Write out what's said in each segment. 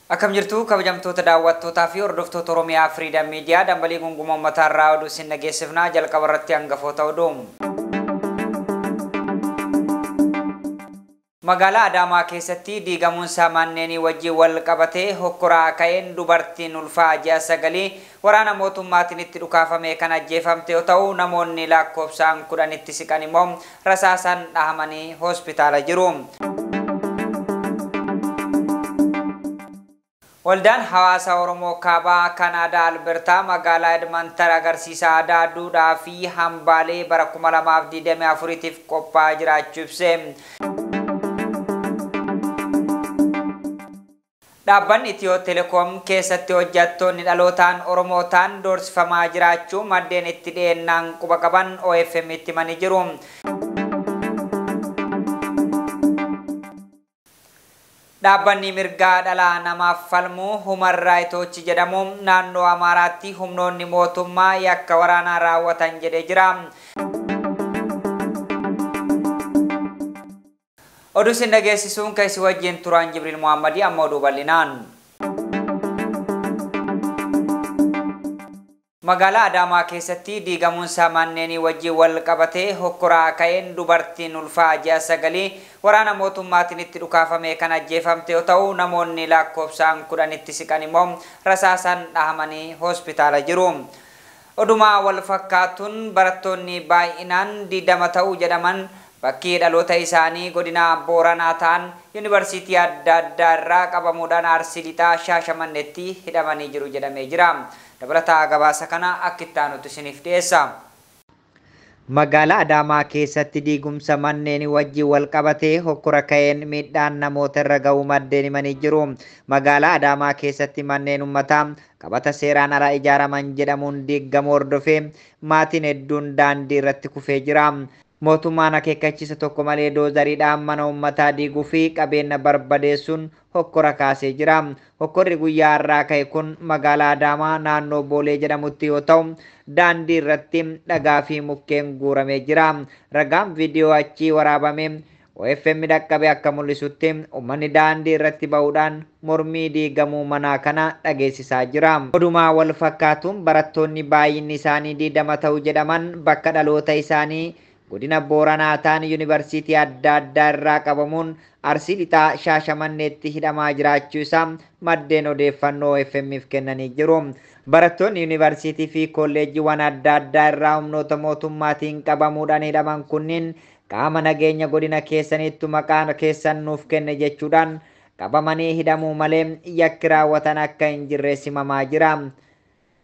Akkam jirtu kabajamtoota daawwattootaa fi hordoftoota Oromiyaa Freedom Media dambalii gungumaa uummataa irraa oduu isin dhageessifnaa jalqaba irratti hangafoota oduu. Magaalaa Adaamaa keessatti diigamuunsa manneenii wajjin wal qabatee hokkoraa ka'een dubartiin ulfaa ji'a 9 waraana mootummaatiin itti dhukaafame kan ajjeefamte yoo ta'u namoonni lakkoofsaan 10tti siqan immoo rasaasaan dhahamanii hospitaala jiru. Waldaan hawaasa Oromoo Kaabaa Kanaadaa Albertaa magaalaa Edmonton agarsiisa aadaa, duudhaa fi hambaalee bara 2024tiif qophaa'aa jiraachuu ibse. Dhaabbanni Itiyoo Telekoom keessatti hojjettoonni dhalootaan Oromoo ta'an doorsifamaa jiraachuu maddeen itti dhiyeennaan quba qaban OFM itti himanii jiru. Dhaabbanni mirgaa dhala namaaf falmu Human Rights Watch jedhamu naannoo Amaaraatti humnoonni mootummaa yakka waraanaa raawwatan jedhee jira. Oduu isin dhageessisuun kan isin wajjin turan Jibriil Muhammadii amma oduu bal'inaan. Magaalaa Adaamaa keessatti diigamuunsa manneenii wajjin wal qabatee hokkoraa ka'een dubartiin ulfaa ji'a 9 waraana mootummaatiin itti dhukaafame kan ajjeefamte yoo ta'u namoonni lakkoofsaan 10tti siqan immoo rasaasaan dhahamanii hospitaala jiru. Odumaa wal fakkaatuun barattoonni baay'inaan 20 ta'uu jedhaman bakkii dhaloota isaanii godina Booranaa ta'an yuunivarsiitii adda addaa irraa qabamuudhaan Arsii Lixaa Shaashamanneetti hidhamanii jiru jedhamee jira. Dabalataa gabaasa kana akka itti aanutti isiniif dhiyeessa. Magaalaa Adaamaa keessatti diigumsa manneen wajjin wal qabatee hokkora ka'een miidhaan namoota irra ga'uu maddeen himanii jiru. Magaalaa Adaamaa keessatti manneen uummataa qabata seeraan alaa ijaaraman jedhamuun diigamuu hordofee maatiin hedduun daandii irratti kufee jira. Mootummaan akeekkachiisa tokko malee doozariidhaan mana uummataa diiguu fi qabeenya barbadeessuun hokkora kaasee jira. Hokkorri guyyaa har'aa ka'e kun magaalaa Adaamaa naannoo Boolee jedhamutti yoo ta'u daandii irratti dhagaa fi mukkeen guuramee jira. Ragaan viidiyoo achii waraabame OFM dhaqqabe akka mul'isutti uummanni daandii irratti ba'uudhaan mormii diigamuu manaa kana dhageessisaa jira. Odumaa wal fakkaatuun barattoonni baay'inni isaanii 20 ta'u jedhaman bakka dhaloota isaanii godina Booranaa ta'an yuunivarsiitii adda addaa irraa qabamuun Arsii Lixaa Shaashamanneetti hidhamaa jiraachuu isaa maddeen odeeffannoo OFM'if kennanii jiru. Barattoonni yuunivarsiitii fi kolleejjiiwwan adda addaa irraa humnoota mootummaatiin qabamuudhaan hidhaman kunniin qaama nageenya godina keessaniittu maqaan keessan nuuf kenne jechuudhaan qabamanii hidhamuu malee yakki raawwatan akka hin jirre simamaa jira.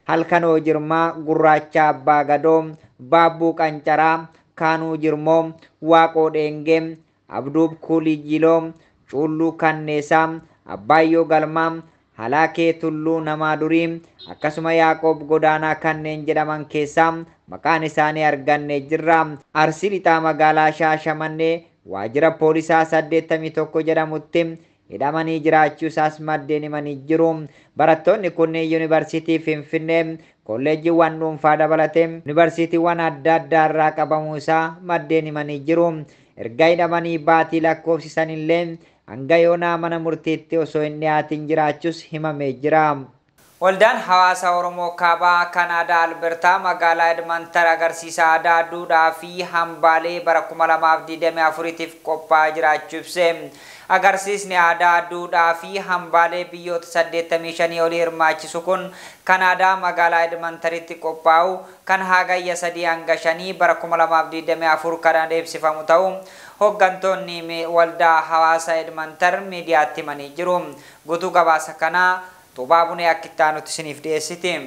Halkanoo Jirmaa, Gurraacha Abbaa Gadoo, Baabbuu Qancaraa, Kaanuu Jirmoo, Waaqoo Dheengee, Abduub Kuulii Jiloo, Cuulluu Kanneesaa, Abbaayyoo Galmaa, Halaakee Tulluu Namaa Durii, akkasuma Yaaqoob Godaanaa kanneen jedhaman keessaa maqaan isaanii argannee jirra. Arsii Lixaa magaalaa Shaashamannee waajjira poolisaa 81 jedhamutti hidhamanii jiraachuu isaas maddeen himanii jiru. Barattoonni kunneen yuunivarsiitii Finfinnee kolleejjiiwwan dhuunfaa dabalatee yuunivarsiitiiwwan adda addaa irraa qabamuu isaa maddeen himanii jiru. Erga hidhamanii baatii lakkoofsisan illee hanga yoonaa mana murtiitti osoo hin dhiyaatin jiraachuus himamee jira. Waldaan hawaasa Oromoo Kaabaa Kanaadaa Albertaa magaalaa Edmonton agarsiisa aadaa, duudhaa fi hambaalee bara 2024tiif qophaa'aa jiraachuu ibse. Agarsiisni aadaa, duudhaa fi hambaalee biyyoota 85 olii hirmaachisu kun Kanaadaa magaalaa Edmontonitti qophaa'u kan hagayya 3 hanga 5 bara 2024 kan adeemsifamu ta'u hooggantoonni waldaa hawaasa Edmonton miidiyaatti himanii jiru. Guutuu gabaasa kanaa Tuubaa Bunee akka itti aanutti isiniif dhiyeessiti.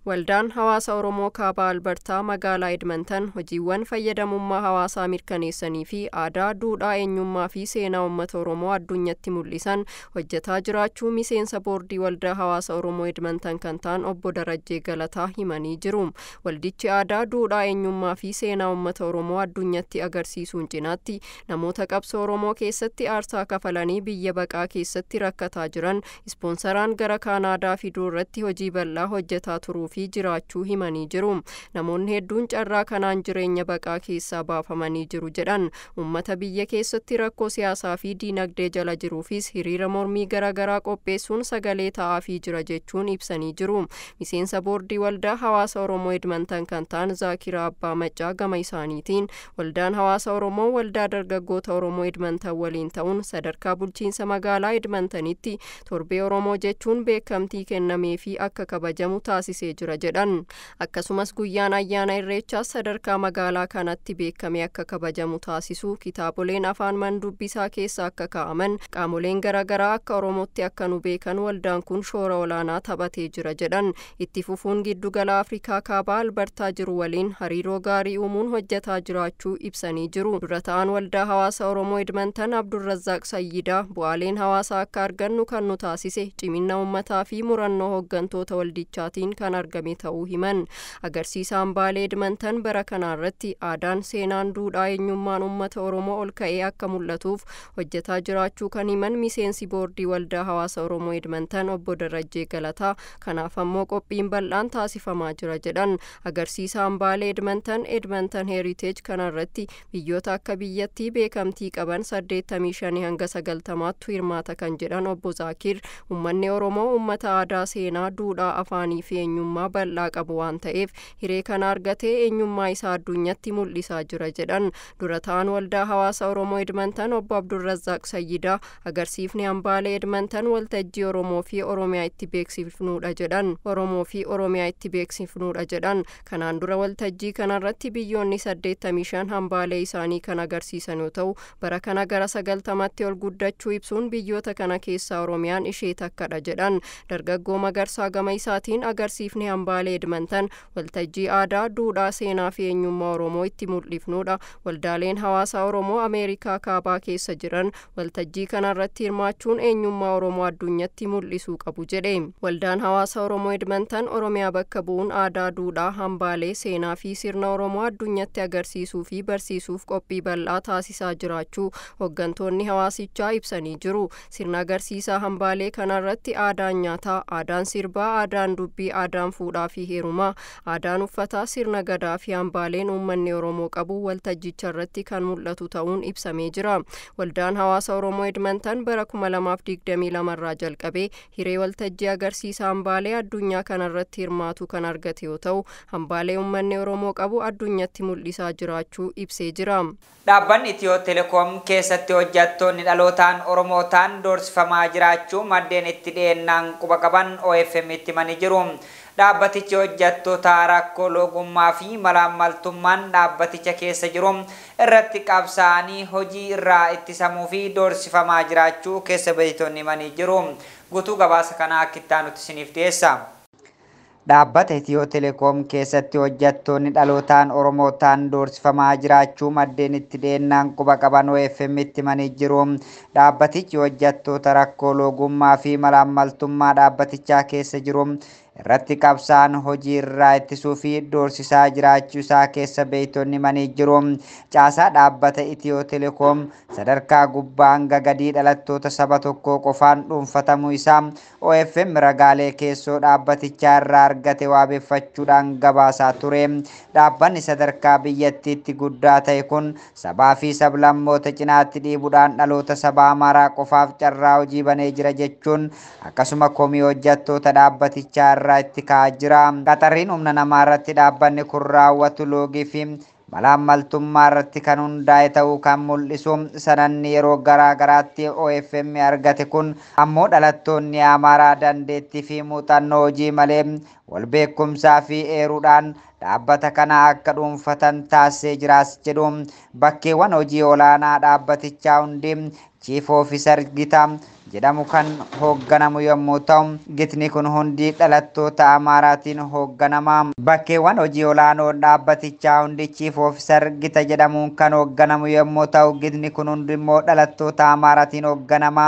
Waldaan hawaasa Oromoo Kaabaa Albertaa magaalaa Edmonton hojiiwwan fayyadamummaa hawaasaa mirkaneessanii fi aadaa, duudhaa, eenyummaa fi seenaa uummata Oromoo addunyatti mul'isan hojjetaa jiraachuu miseensa boordii waldaa hawaasa Oromoo Edmonton kan ta'an obbo Darajjee Galataa himanii jiru. Waldichi aadaa, duudhaa, eenyummaa fi seenaa uummata Oromoo addunyatti agarsiisuun cinaatti namoota qabsoo Oromoo keessatti aarsaa kafalanii biyya baqaa keessatti rakkataa jiran ispoonsaraan gara Kaanaadaa fiduu irratti hojii bal'aa hojjetaa turuu fi kennamuufii jiraachuu himanii jiru. Namoonni hedduun carraa kanaan jireenya baqaa keessaa baafamanii jiru jedhan. Uummata biyya keessatti rakkoo siyaasaa fi diinagdee jala jiruufis hiriira mormii garaagaraa qopheessuun sagalee ta'aafii jira jechuun ibsanii jiru. Miseensa boordii waldaa hawaasa Oromoo Edmonton kan ta'an Zaakira Abbaa Maccaa gama isaaniitiin waldaan hawaasa Oromoo waldaa dargaggoota Oromoo Edmonton waliin ta'uun sadarkaa bulchiinsa magaalaa Edmontonitti torbee Oromoo jechuun beekamtii kennameefii akka kabajamu taasisee jira jedhan. Akkasumas guyyaan ayyaana Irreechaa sadarkaa magaalaa kanatti beekamee akka kabajamu taasisuu, kitaaboleen afaan mandubbisaa keessa akka kaa'aman, qaamoleen garaagaraa akka Oromootti akka nu beekan waldaan kun shoora olaanaa taphatee jira jedhan. Itti fufuun giddugala Afrikaa kaabaa Albertaa jiru waliin hariiroo gaarii uumuun hojjetaa jiraachuu ibsanii jiru. Dura ta'an waldaa hawaasa Oromoo Edmonton Abdurrazzaaq Sayyidaa bu'aaleen hawaasaa akka argannu kan nu taasise cimina uummataa fi murannoo hooggantoota waldichaatiin kan argame ta'uu himan. Agarsiisa hambaalee Edmonton bara kanaarratti aadaan, seenaan, duudhaa, eenyummaan uummata Oromoo ol ka'ee akka mul'atuuf hojjetaa jiraachuu kan himan miseensi boordii waldaa hawaasa Oromoo Edmonton obbo Darajjee Galataa kanaaf ammoo qophiin bal'aan taasifamaa jira jedhan. Agarsiisa hambaalee Edmonton Edmonton Heritage kanarratti biyyoota akka biyyattii beekamtii qaban 85 hanga 90tti hirmaata kan jedhan obbo Zaakir uummanni Oromoo uummata aadaa, seenaa, duudhaa, afaanii fi eenyummaa bal'aa qabu waan ta'eef hiree kana argatee eenyummaa isaa addunyaatti mul'isaa jira jedhan. Dura ta'an waldaa hawaasa Oromoo Edmonton obbo Abdurrazzaaq Sayyidaa agarsiifni hambaalee Edmonton waltajjii Oromoo fi Oromiyaa itti beeksifnuudha jedhan. Oromoo fi Oromiyaa itti beeksifnuudha jedhan. Kanaan dura waltajjii kanarratti biyyoonni 85 hambaalee isaanii kan agarsiisan yoo ta'u bara kana gara 90tti ol guddachuu ibsuun biyyoota kana keessaa Oromiyaan ishee takkadha jedhan. Dargaggoo Magarsaa gama isaatiin agarsiifni hambaalee Edmonton waltajjii aadaa, duudhaa, seenaa fi eenyummaa Oromoo itti mul'ifnuudha. Waldaaleen hawaasa Oromoo Ameerikaa kaabaa keessa jiran waltajjii kanarratti hirmaachuun eenyummaa Oromoo addunyaatti mul'isuu qabu jedhe. Waldaan hawaasa Oromoo Edmonton Oromiyaa bakka bu'uun aadaa, duudhaa, hambaalee, seenaa fi sirna Oromoo addunyaatti agarsiisuu fi barsiisuuf qophii bal'aa taasisaa jiraachuu hooggantoonni hawaasichaa ibsanii jiru. Sirna agarsiisaa hambaalee kanarratti aadaan nyaataa, aadaan sirbaa, aadaan dubbii, aadaan fuudhaa fi heerumaa, aadaan uffataa, sirna gadaa fi hambaaleen uummanni Oromoo qabu waltajjicha irratti kan mul'atu ta'uun ibsamee jira. Waldaan hawaasa Oromoo Edmonton bara 2022 irraa jalqabee hiree waltajjii agarsiisa hambaalee addunyaa kanarratti hirmaatu kan argate yoo ta'u hambaalee uummanni Oromoo qabu addunyaatti mul'isaa jiraachuu ibsee jira. Dhaabbanni Itiyoo Telekoom keessatti hojjettoonni dhalootaan Oromoo ta'an doorsifamaa jiraachuu maddeen itti dhiyeennaan quba qaban OFM itti himanii jiru. Dhaabbatichi hojjettoota rakkoo loogummaa fi malaammaltummaan dhaabbaticha keessa jiru irratti qabsaa'anii hojii irraa ittisamuu fi doorsifamaa jiraachuu keessa beektonni himanii jiru. Guutuu gabaasa kanaa akka itti aanutti isiniif dhiyeessa. Dhaabbata Itiyoo Telekoom keessatti hojjettoonni dhalootaan Oromoo ta'an doorsifamaa jiraachuu maddeen itti dhiyeennaan quba qaban OFM itti himanii jiru. Dhaabbatichi hojjettoota rakkoo loogummaa fi malaammaltummaa dhaabbatichaa keessa jiru irratti qabsaan hojii irraa ittisuu fi doorsisaa jiraachuu isaa keessa beektonni himanii jiru. Caasaa dhaabbata Itiyoo Telekoom sadarkaa gubbaa hanga gadii dhalattoota saba tokkoo qofaan dhuunfatamuu isaa OFM ragaalee keessoo dhaabbatichaa irraa argate wabeeffachuudhaan gabaasaa ture. Dhaabbanni sadarkaa biyyattiitti guddaa ta'e kun sabaa fi sablammoota cinaatti dhiibuudhaan dhaloota saba Amaaraa qofaaf carraa hojii banee jira jechuun akkasuma komii hojjettoota dhaabbatichaa irraa itti ka'aa jira. Qaxarriin humna namaa irratti dhaabbanni kun raawwatu loogii fi malaammaltummaa irratti kan hundaa'e ta'uu kan mul'isu sananni yeroo garaa garaatti OFM argate kun ammoo dhalattoonni Amaaraa dandeettii fi muuxannoo hojii malee wal beekumsaa fi eeruudhaan dhaabbata kana akka dhuunfatan taasisee jiraas jedhu. Bakkeewwan hojii olaanaa dhaabbatichaa hundi Chief Officer Gita jedhamu kan hoogganamu yommuu ta'u gitni kun hundi dhalattoota Amaaraatiin hoogganama. Bakkeewwan hojii olaanoo dhaabbatichaa hundi Chief Officer Gita jedhamuun kan hoogganamu yommuu ta'u gitni kun hundi immoo dhalattoota Amaaraatiin hoogganama.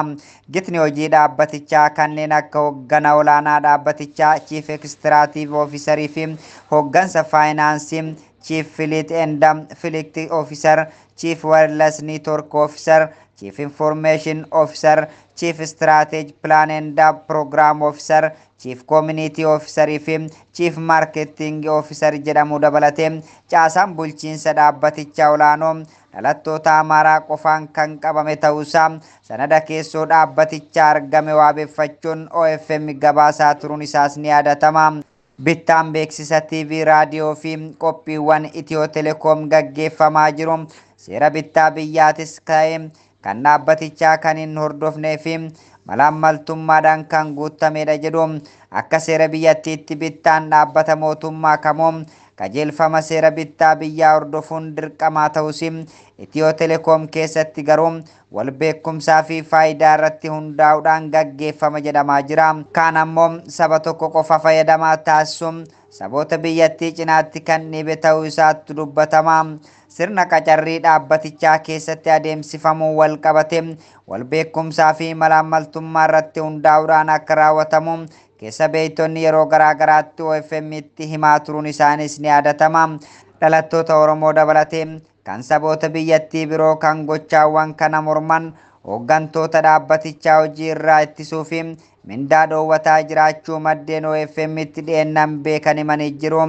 Gitni hojii dhaabbatichaa kanneen akka hooggana olaanaa dhaabbatichaa Chief Executive Officer fi hooggansa faayinaansii Chief Fleet and Fleet Officer, Chief Wireless Network Officer, Chief Information Officer, Chief Strategy Plan and Program Officer, Chief Community Officer fi Chief Marketing Officer jedhamu dabalatee caasaan bulchiinsa dhaabbatichaa olaanoo dhalattoota Amaaraa qofaan kan qabame ta'uusaa sanada keessoo dhaabbatichaa argame waabeffachuun OFM gabaasaa turuun isaas ni yaadatama. Bittaan beeksisa TV, raadiyoo fi qophiiwwan Itiyoo Telekoom gaggeeffamaa jiru seera bittaa biyyaatis ta'e kan dhaabbatichaa kan hin hordofnee fi malaammaltummaadhaan kan guutamedha jedhu. Akka seera biyyattiitti bittaan dhaabbata mootummaa kamuu qajeelfama seera bittaa biyyaa hordofuun dirqamaa ta'us Itiyoo Telekoom keessatti garuu wal beekumsaa fi faayidaa irratti hundaa'uudhaan gaggeeffama jedhamaa jira. Kaan ammoo saba tokko qofa fayyadamaa taasisuun saboota biyyattii cinaatti kan dhiibe ta'uu isaatti dubbatama. Sirna qacarrii dhaabbatichaa keessatti adeemsifamuu wal qabate wal beekumsaa fi malaammaltummaa irratti hundaa'uudhaan akka raawwatamu keessa beektonni yeroo garaa garaatti OFM itti himaa turuun isaanis ni yaadatama. Dhalattoota Oromoo dabalatee kan saboota biyyattii biroo kan gochaawwan kana morman hooggantoota dhaabbatichaa hojii irraa ittisuu fi mindaa dhoowwataa jiraachuu maddeen OFM itti dhiyeennan beekan himanii jiru.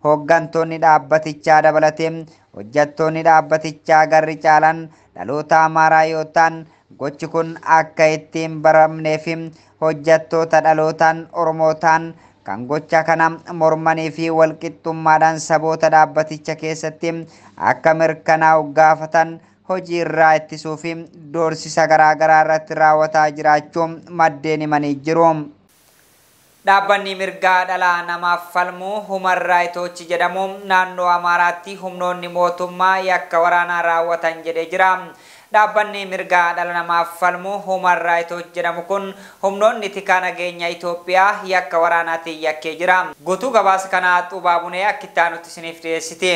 Hooggantoonni dhaabbatichaa dabalatee hojjettoonni dhaabbatichaa garri caalan dhaloota Amaaraa yoo ta'an, gochi kun akka ittiin baramnee fi hojjettoota dhalootaan Oromoo ta'an kan gocha kana mormanii fi walqixxummaadhaan saboota dhaabbaticha keessatti akka mirkanaa'u gaafatan hojii irraa ittisuu fi doorsisa garaa garaa irratti raawwataa jiraachuu maddeen himanii jiru. Dhaabbanni mirgaa dhala namaaf falmu Human Rights Watch jedhamu naannoo Amaaraatti humnoonni mootummaa yakka waraanaa raawwatan jedhee jira. Dhaabbanni mirgaa dhala namaaf falmu Human Rights Watch jedhamu kun humnoonni tikaa nageenya Itoophiyaa yakka waraanaatiin yakkee jira. Guutuu gabaasa kanaa Xubaa Bunee akka itti aanutti isiniif dhiyeessiti.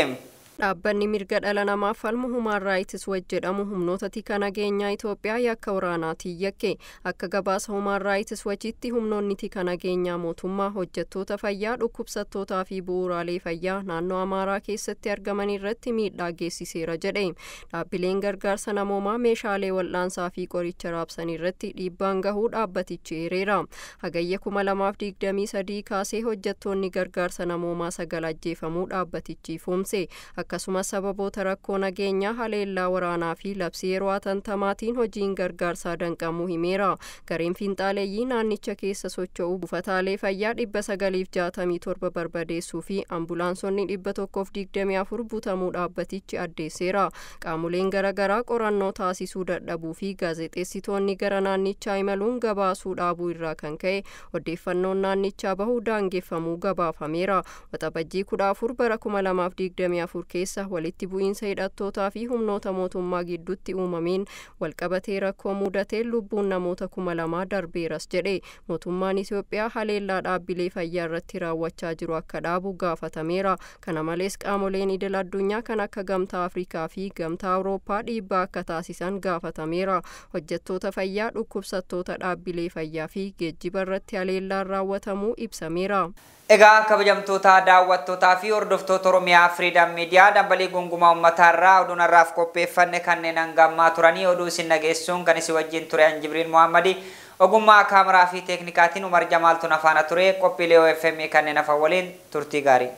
Dhaabbanni mirga dhala namaaf falmu Human Rights Watch jedhamu humnoota tika nageenyaa Itoophiyaa yakka waraanaatiin yakke. Akka gabaasa Human Rights Watchitti, humnoonni tika nageenyaa mootummaa hojjettoota fayyaa, dhukkubsattootaa fi bu'uuraalee fayyaa naannoo Amaaraa keessatti argaman irratti miidhaa geessiseera jedhe. Dhaabbileen gargaarsa namoomaa meeshaalee wal'aansaa fi qoricha raabsan irratti dhiibbaan gahuu dhaabbatichi eereera. Hagayya 2023 kaasee hojjettoonni gargaarsa namoomaa sagal ajjeefamuu dhaabbatichi ifoomse. Akkasumas sababoota rakkoo nageenyaa, haleellaa waraanaa fi labsii yeroo hatantamaatiin hojiin gargaarsaa danqamuu himeera. Gareen fiinxaaleeyyii naannicha keessa socho'u buufataalee fayyaa 967 barbadeessuu fi ambulaansonni 124 butamuu dhaabbatichi addeesseera. Qaamoleen garaagaraa qorannoo taasisuu dadhabuu fi gaazexeessitoonni gara naannichaa imaluun gabaasuu dhaabuu irraa kan ka'e odeeffannoon naannichaa bahuu daangeffamuu gabaafameera. Waxabajjii 14 bara 2024 keessa walitti bu'iinsa hidhattootaa fi humnoota mootummaa gidduutti uumameen walqabatee rakkoo mudateen lubbuun namoota 2000 darbeeras jedhe. Mootummaan Itoophiyaa haleellaa dhaabbilee fayyaa irratti raawwachaa jiru akka dhaabu gaafatameera. Kana malees qaamoleen idil addunyaa kan akka Gamtaa Afrikaa fi Gamtaa Awurooppaa dhiibbaa akka taasisan gaafatameera. Hojjettoota fayyaa, dhukkubsattoota, dhaabbilee fayyaa fi geejjiba irratti haleellaan raawwatamuu ibsameera. Egaa kabajamtoota daawwattootaa fi hordoftoota Oromiyaa Freedom Media, dambalii gungumaa uummataarraa oduun har'aaf qopheeffanne kanneen hangammaa turanii. Oduu isin dhageessuun kan isin wajjin ture an Jibriil Muhammadi, ogummaa kaameraa fi teeknikaatiin Umar Jamaaltuun afaana ture. Qophiilee OFM kanneen hafan waliin turtii gaarii.